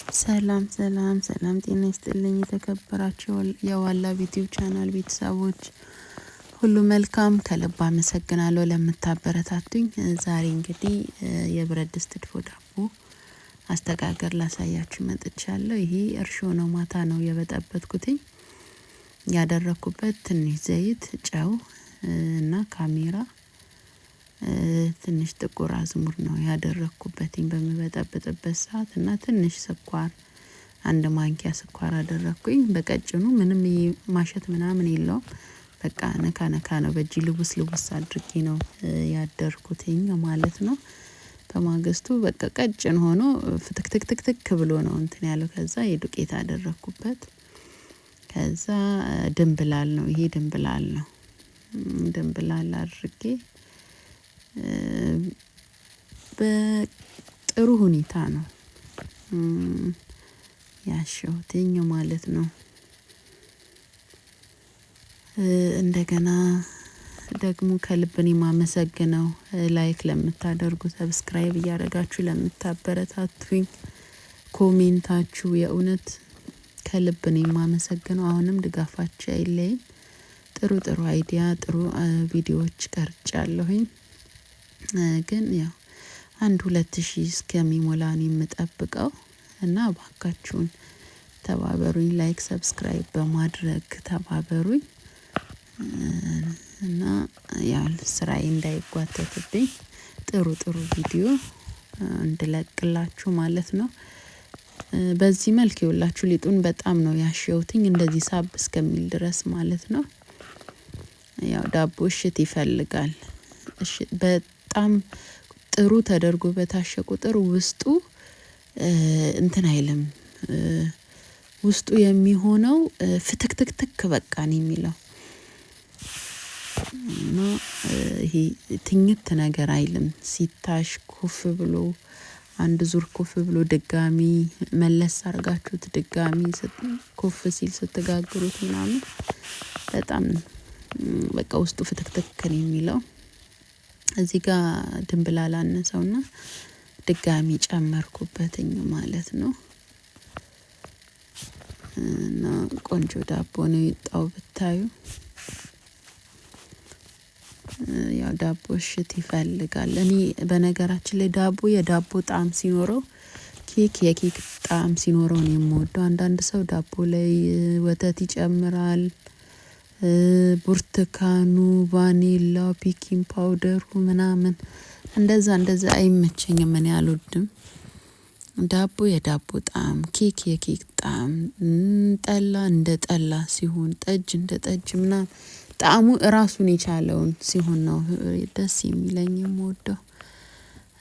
ሰላም ሰላም ሰላም፣ ጤና ይስጥልኝ የተከበራችሁ የዋላ ዩቲዩብ ቻናል ቤተሰቦች ሁሉ መልካም፣ ከልብ አመሰግናለሁ ለምታበረታቱኝ። ዛሬ እንግዲህ የብረት ድስት ድፎ ዳቦ አስተጋገር ላሳያችሁ መጥቻለሁ። ይሄ እርሾ ነው፣ ማታ ነው የበጠበጥኩትኝ። ያደረኩበት ትንሽ ዘይት፣ ጨው እና ካሜራ፣ ትንሽ ጥቁር አዝሙድ ነው ያደረኩበትኝ በምበጠብጥበት ሰዓት፣ እና ትንሽ ስኳር፣ አንድ ማንኪያ ስኳር አደረኩኝ። በቀጭኑ ምንም ማሸት ምናምን የለውም። በቃ ነካ ነካ ነው፣ በእጅ ልውስ ልውስ አድርጌ ነው ያደርኩትኝ ማለት ነው። በማግስቱ በቃ ቀጭን ሆኖ ፍትክትክትክ ብሎ ነው እንትን ያለው። ከዛ የዱቄት አደረኩበት። ከዛ ድንብላል ነው፣ ይሄ ድንብላል ነው። ድንብላል አድርጌ በጥሩ ሁኔታ ነው ያሸሁትኝ ማለት ነው። እንደገና ደግሞ ከልብ እኔ የማመሰግነው like ለምታደርጉ፣ subscribe እያደረጋችሁ ለምታበረታቱኝ፣ comment ኣችሁ የእውነት ከልብ ነው የማመሰግነው። አሁንም ድጋፋችሁ አይለይም። ጥሩ ጥሩ idea፣ ጥሩ ቪዲዮዎች ቀርጫለሁኝ። ግን ያው 1-2 ሺህ እስከሚሞላ ነው የምጠብቀው፣ እና እባካችሁን ተባበሩኝ። Like፣ subscribe በማድረግ ተባበሩኝ። እና ያው ስራዬ እንዳይጓተትብኝ ጥሩ ጥሩ ቪዲዮ እንድለቅላችሁ ማለት ነው። በዚህ መልክ ይኸውላችሁ ሊጡን በጣም ነው ያሸሁትኝ፣ እንደዚህ ሳብ እስከሚል ድረስ ማለት ነው። ያው ዳቦ እሽት ይፈልጋል። በጣም ጥሩ ተደርጎ በታሸ ቁጥር ውስጡ እንትን አይልም። ውስጡ የሚሆነው ፍትክትክትክ በቃ ነው የሚለው፣ እና ይሄ ትኝት ነገር አይልም። ሲታሽ ኩፍ ብሎ፣ አንድ ዙር ኩፍ ብሎ ድጋሚ መለስ አድርጋችሁት ድጋሚ ኩፍ ሲል ስትጋግሩት ምናምን በጣም በቃ ውስጡ ፍትክትክ ነው የሚለው። እዚህ ጋር ድንብላል አነሰውና ድጋሚ ጨመርኩበትኝ ማለት ነው። እና ቆንጆ ዳቦ ነው የወጣው ብታዩ። ያው ዳቦ እሽት ይፈልጋል። እኔ በነገራችን ላይ ዳቦ የዳቦ ጣዕም ሲኖረው፣ ኬክ የኬክ ጣዕም ሲኖረው ነው የምወደው። አንዳንድ ሰው ዳቦ ላይ ወተት ይጨምራል። ብርቱካኑ፣ ቫኒላው፣ baking powder ኡ ምናምን እንደዛ እንደዛ አይመቸኝም፣ እኔ አልወድም። ዳቦ የዳቦ ጣዕም፣ ኬክ የኬክ ጣዕም፣ ጠላ እንደ ጠላ ሲሆን፣ ጠጅ እንደ ጠጅ ምናምን ጣዕሙ ራሱን የቻለውን ሲሆን ነው ደስ የሚለኝ፣ የምወደው።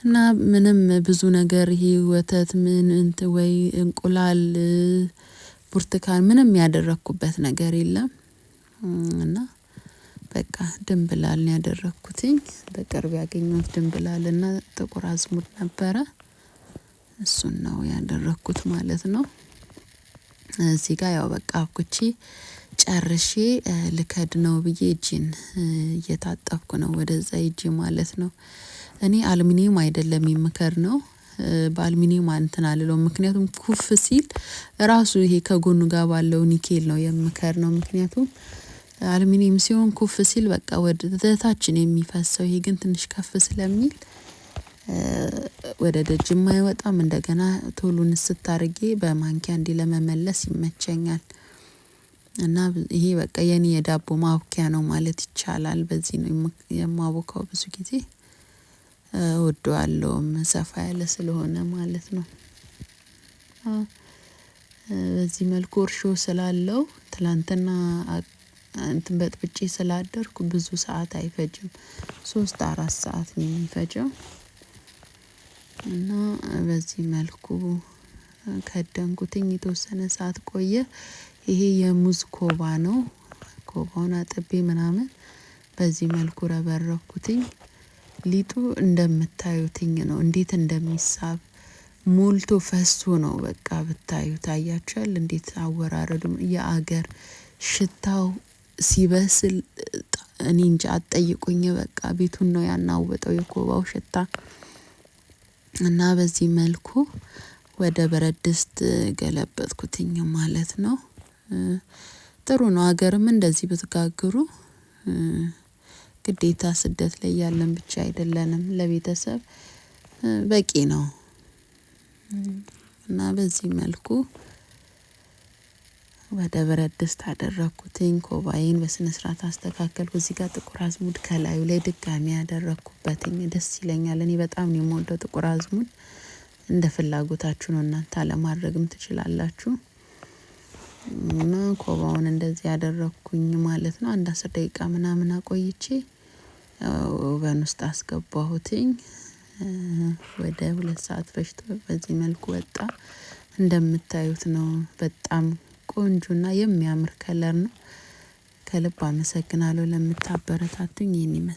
እና ምንም ብዙ ነገር ይሄ ወተት ምን እንትን ወይ እንቁላል፣ ብርቱካን ምንም ያደረኩበት ነገር የለም። እና በቃ ድንብላል ነው ያደረኩትኝ። በቅርብ ያገኘሁት ድንብላልና ጥቁር አዝሙድ ነበረ። እሱን ነው ያደረኩት ማለት ነው። እዚህ ጋር ያው በቃ አብኩቼ ጨርሼ ልከድ ነው ብዬ እጄን እየታጠብኩ ነው ወደዛ ሄጄ ማለት ነው። እኔ አልሚኒየም አይደለም የምከድነው። በአልሚኒየም እንትን አልለውም፣ ምክንያቱም ኩፍ ሲል ራሱ ይሄ ከጎኑ ጋር ባለው ኒኬል ነው የምከድነው። ምክንያቱም አልሚኒየም ሲሆን ኩፍ ሲል በቃ ወደ ታች ነው የሚፈሰው። ይሄ ግን ትንሽ ከፍ ስለሚል ወደ ደጅም አይወጣም። እንደገና ቶሎ ንስት አድርጌ በማንኪያ እንዲህ ለመመለስ ይመቸኛል። እና ይሄ በቃ የኔ የዳቦ ማቡኪያ ነው ማለት ይቻላል። በዚህ ነው የማቦካው፣ ብዙ ጊዜ እወደዋለሁም ሰፋ ያለ ስለሆነ ማለት ነው። በዚህ መልኩ እርሾ ስላለው፣ ትላንትና እንትን በጥብጬ ስላደርኩ ብዙ ሰዓት አይፈጅም። 3-4 ሰዓት ነው የሚፈጀው። እና በዚህ መልኩ ከደንኩትኝ፣ የተወሰነ ሰዓት ቆየ። ይሄ የሙዝ ኮባ ነው። ኮባውን አጥቤ ምናምን በዚህ መልኩ ረበረብኩትኝ። ሊጡ እንደምታዩትኝ ነው፣ እንዴት እንደሚሳብ ሞልቶ ፈሶ ነው። በቃ ብታዩ ታያችኋል እንዴት አወራረዱም የአገር ሽታው ሲበስል፣ እኔ እንጃ አትጠይቁኝ። በቃ ቤቱን ነው ያናወጠው የኮባው ሽታ። እና በዚህ መልኩ ወደ ብረት ድስት ገለበጥኩትኝ ማለት ነው። ጥሩ ነው ሀገርም እንደዚህ ብትጋግሩ። ግዴታ ስደት ላይ ያለን ብቻ አይደለንም ለቤተሰብ በቂ ነው። እና በዚህ መልኩ ወደ ብረት ድስት አደረኩትኝ ኮባዬን በስነ ስርዓት አስተካከልኩ። እዚህ ጋር ጥቁር አዝሙድ ከላዩ ላይ ድጋሚ ያደረኩበትኝ ደስ ይለኛል እኔ በጣም ነው የምወደው ጥቁር አዝሙድ። እንደ ፍላጎታችሁ ነው እናንተ አለማድረግም ትችላላችሁ። እና ኮባውን እንደዚህ አደረኩኝ ማለት ነው። አንድ 10 ደቂቃ ምናምን አቆይቼ ኦቨን ውስጥ አስገባሁትኝ። ወደ 2 ሰዓት ፈጅቶ በዚህ መልኩ ወጣ። እንደምታዩት ነው በጣም ቆንጆና የሚያምር ከለር ነው። ከልብ አመሰግናለሁ ለምታበረታቱኝ ይሄን ይመስላል።